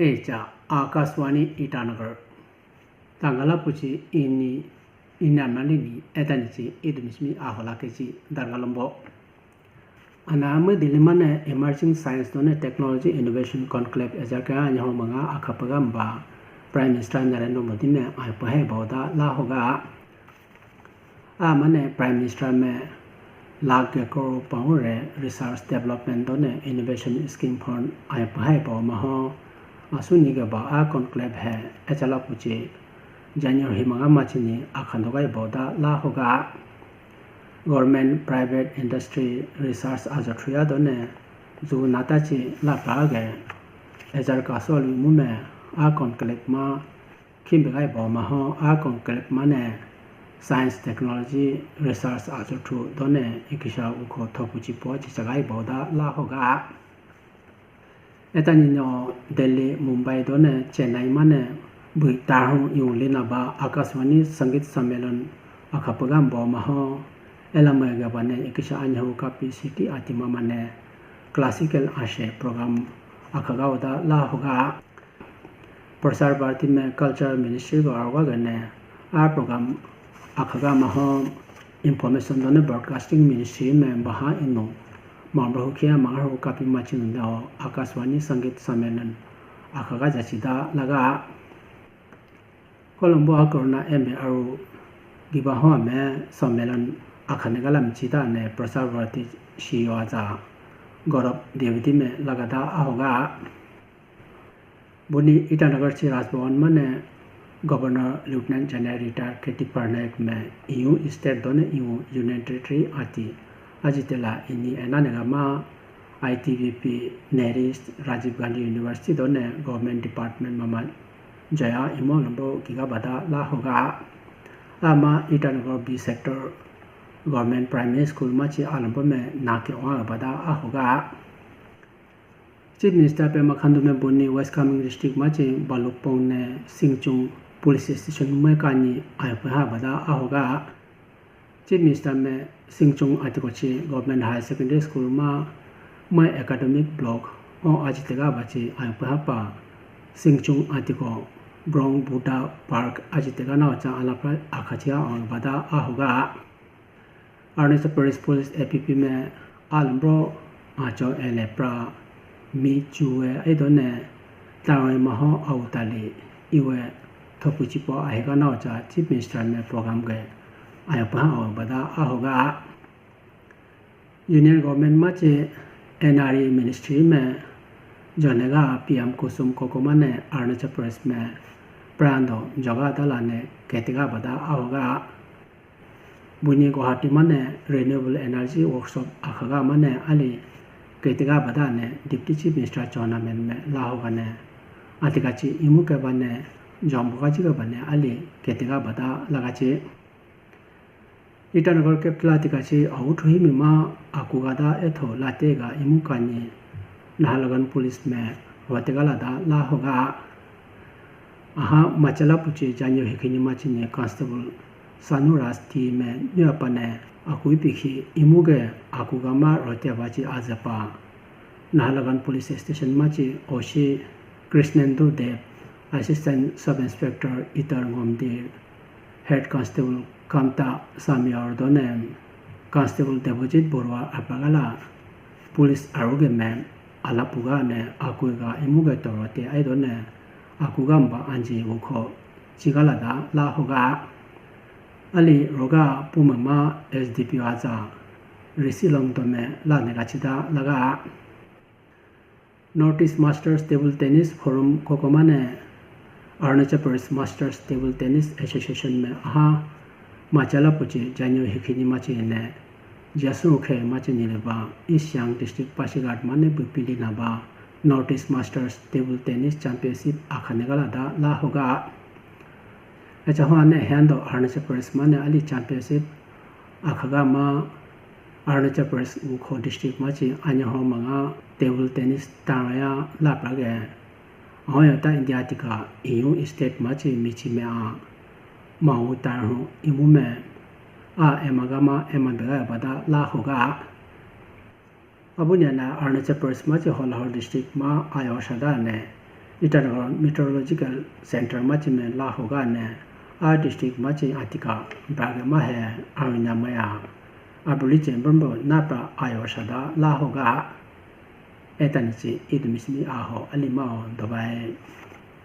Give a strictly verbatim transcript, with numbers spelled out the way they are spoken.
Echa Akashvani Itanagar. Tangala puchi ini ina malini etani chi idumishmi ahola kechi dargalombo. Ana ame Delhi mane Emerging Science done Technology Innovation Conclave ejarka anyaho manga akhapagamba Prime Minister Narendra Modi me ayapahai boda lahoga. A mane Prime Minister me lakh ge crore pahure research development done innovation scheme fund ayapahai bo maho. Asuni ge ba a conclave he echala puchi January himanga machini akhandogai boda lahoga. Government private industry research ajo thuya done ju nata chi lapa ge ejar kasol mume a conclave ma khimbigai bo maho. A conclave mane science technology research ajo thu done ikisha ukho thopu chi po chi chagai boda lahoga. Etani no Delhi, Mumbai done Chennai mane bui tarhu yung lina ba Akashvani Sangeet Sammelan akhapaga bo maho. Elama ga bane ikisha anyahu kapi siki atima mane classical ashe program akhaga oda lahoga. Prasar Bharati me Culture Ministry go arwa gane a program akhaga maho. Information done Broadcasting Ministry me baha inu mambra hukhiya mangaru kapi machinu dao Akashvani Sangeet Sammelan akhaga jachida laga. Kolombo a corona M A aru giba ho me Sammelan akhane galam chida ne Prasar Bharati C E O aja Gaurav Dwivedi me lagada ahoga. Buni Itanagar chi Raj Bhavan mane Governor Lieutenant General Retired K T Parnaik me E U state done E U Union Territory ati ajitela ini enanega ma I T B P, NERIST, Rajiv Gandhi University done government department mama jaya imo lambo giga bada lahoga. Ama Itanagar B sector government primary school machi alambo me nake wa bada ahoga. Chief Minister Pema Khandu me buni West Kameng District machi Balukpong ne Singchung Police Station me kani ayapha bada ahoga. Chief Minister me Singchung atiko chi Government Higher Secondary School ma my academic block o ajitega bachi ayapha pa Singchung atiko Brong Buddha Park ajitega na cha alapra akhachi a bada ahoga. Arunachal Pradesh Police A P P me alambro acho ele pra mi chuwe aidone tawe maho autali iwe thopu chipo ahega nao cha Chief Minister me program ge ayapa ha bada ahoga. Union Government machi N R E Ministry me jonega P M Kusum Kokoma ne Arunachal Pradesh me prando joga dala ne ketega bada ahoga. Buni Guwahati mane renewable energy workshop akhaga mane ali ketega bada ne Deputy Chief Minister chona men me lahoga ne atika chi imu ke bane jombu ga chi ga bane ali ketega bada laga chi. Itanagar capital atika chi authu himi ma akuga da etho late ga imu kani Naharlagun police me watega lada lahoga. Aha machala puchi janyo hikini machine constable Sanu Raj T me nyapane akui pikhi imuge akugama rote bachi ajapa. Naharlagun Police Station machi O C Krishnendu Deb, Assistant Sub Inspector Itar Ngomdir, Head Constable Kamta Samyor done Constable Debojit Borua apagala police aruge me alapuga ne akuiga imuge torote aidone akugamba anji ukho chigalada lahoga. Ali roga pumama S D P O aja Rishi Longdon me lane gachida laga. North East Masters Table Tennis Forum kokomane Arunachal Pradesh Masters Table Tennis Association me aha machala puchi janyo hikini machi ne jasu khe machi nileba East Siang District Pasighat mane bupili naba North East Masters Table Tennis Championship akhane galada lahoga. Acha ho ane hendo Arunachal Pradesh mane ali championship akhaga ma Arunachal Pradesh Wukho district machi anyaho manga table tennis taraya laprage. Ahoya ta India tika iyu state machi michi me a mahu tarhu imu me a emagama ema bega bada lahoga. Abunyana Arunachal Pradesh machi Holahur district ma ayo shada ne Itanagar Meteorological Center machi me lahoga ne, a district machi atika brage ma he awina maya abuli chembrombo napra ayo sada lahoga etanichi idumisini aho alimao dobai.